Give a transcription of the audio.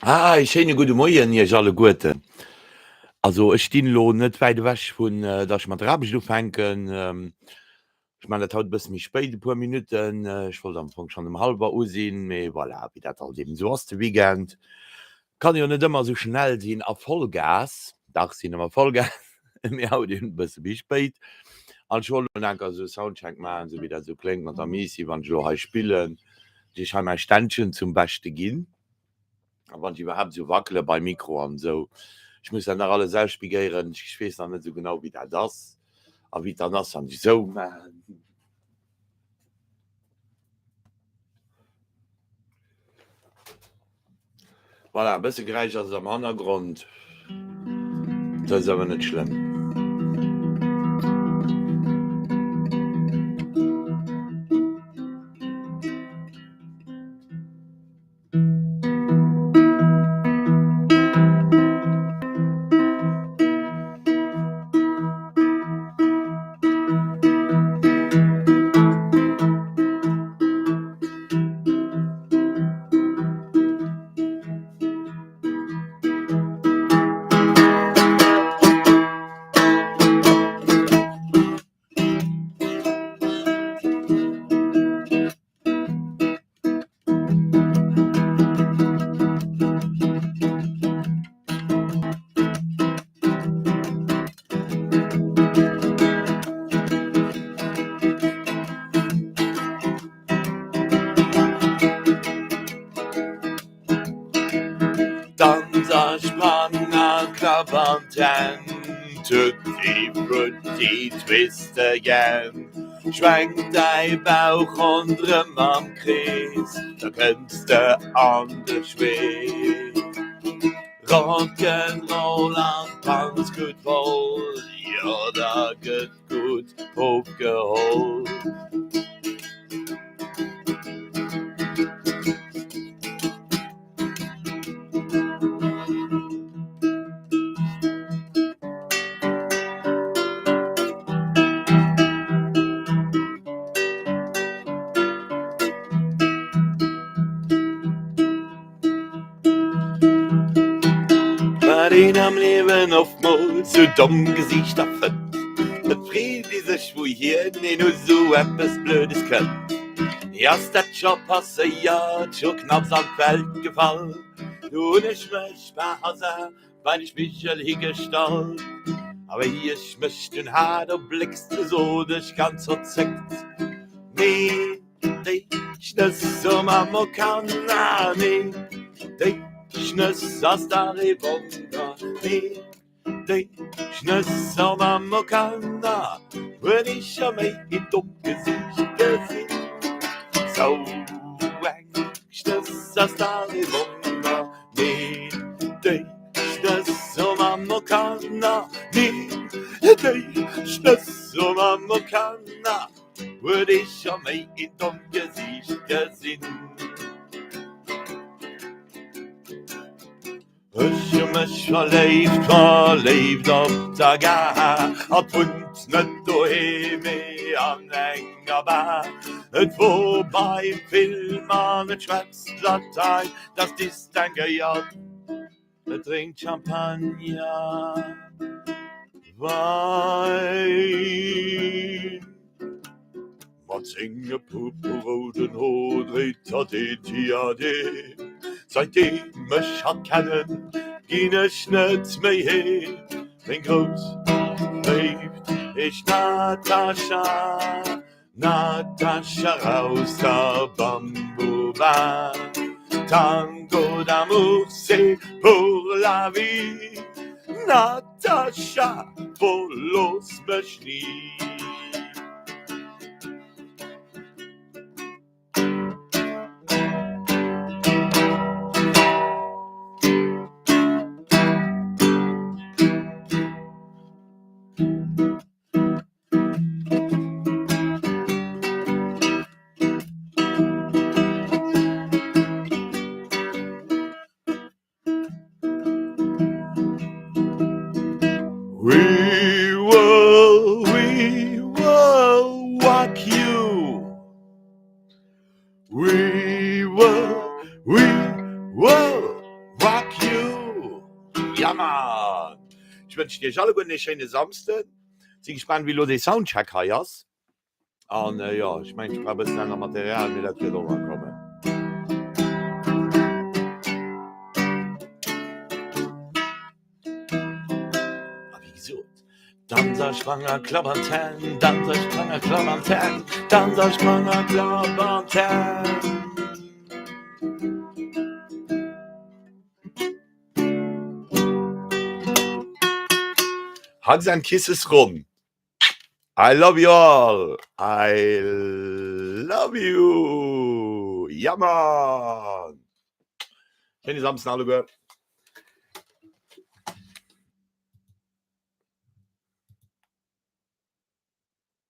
Ah, ee schéine gudde Moien Iech alleguerten. Also ech stinn elo net wäit ewech vun datt ech mat der Aarbecht ufänken. Ech maachen dat haut e bësse méi spéit, e puer Minutten. Ech wollt am Fong schonn ëm hallwer u sinn, mee voilà, wéi dat alt eben esou ass de Weekend, kann jo net ëmmer esou schnell sinn a Vollgas. Dach, sinn ëmmer Vollgas, mee haut eben e bësse méi spéit. An ech wollt elo enker esou e Soundcheck maachen, esou wéi dat esou kléngt mat der Misi, wann ech elo hei spillen. Ech hei mäi Ständchen zum Beschte ginn. A wann ech iwwerhaapt esou wackele beim Mikro an esou. Ech muss dat nach alles ausspigéieren. Ech weess nach net esou genau, wéi dat ass a wéi et dann ass, wann ech esou maachen. Voilà, e bësse Geräisch ass et am Hannergrond, dat ass awer net schlëmm. Danz a sprang a klapp an d'Hänn, Tutti frutti twist again. Schwenk däi Bauch ronderëm am Krees, da kënns de an de Schweess. Rock'n'Roll an d'Panz gutt voll, jo da gëtt gutt ofgeholl. Wat een am Liewen oftmools sou domm Gesiichter fënnt, et freet ee sech wouhier een u sou eppes Blödes kënnt. Mir ass dat scho passéiert, scho knapps an d'Welt gefall, du hunn ech mech par hasard bei de Spigel higestallt. A wéi ech mech dunn hat erbléckst, sot ech ganz verzéckt, Nee, déi Schnëss um Amokana, nee, déi Schnëss ass dach ee Wonner, nee, déi Schnëss am Amokana hunn ech scho méi een dommt Gesiicht gesinn. Sou eng Schnëss ass dach ee Wonner, nee, déi Schnëss um Amokana, nee, déi Schnëss um Amokana huet ee scho méi een dommt Gesiicht gesinn. Ech hu mech verléift, verléift op der Gare. Hatt wunnt net doheem, mee an enger Bar. Et wor beim Film an et schwätzt Latein, das distinguéiert, et drénkt Champagner, Wein. Mat senge purpurrouden Hoer dréit hatt een Diadem. Säitdeem ech hatt kennen, ginn ech net méi heem. Meng grouss Léift heescht Natascha, Natascha raus der Bamboo-Bar. Tango d'amour, c'est pour la vie, Natascha, verlooss mech ni. We will, we will. Ech wënschen iech alleguerten ee schéine Samsden. Si gespaant wéi elo dee Soundcheck hei ass. An jo, ech mengen ech brauch e bëssen aner Material, mee dat wäert och nach kommen. A wéi gesot, Danzer, Spranger, klappern d'Hänn, Danzer, Spranger, klappern d'Hänn, Danzer, Spranger, klappern d'Hänn. Hugs and kisses Ron. I love you all. I love you. Ja man. Schéine Samsden alleguer.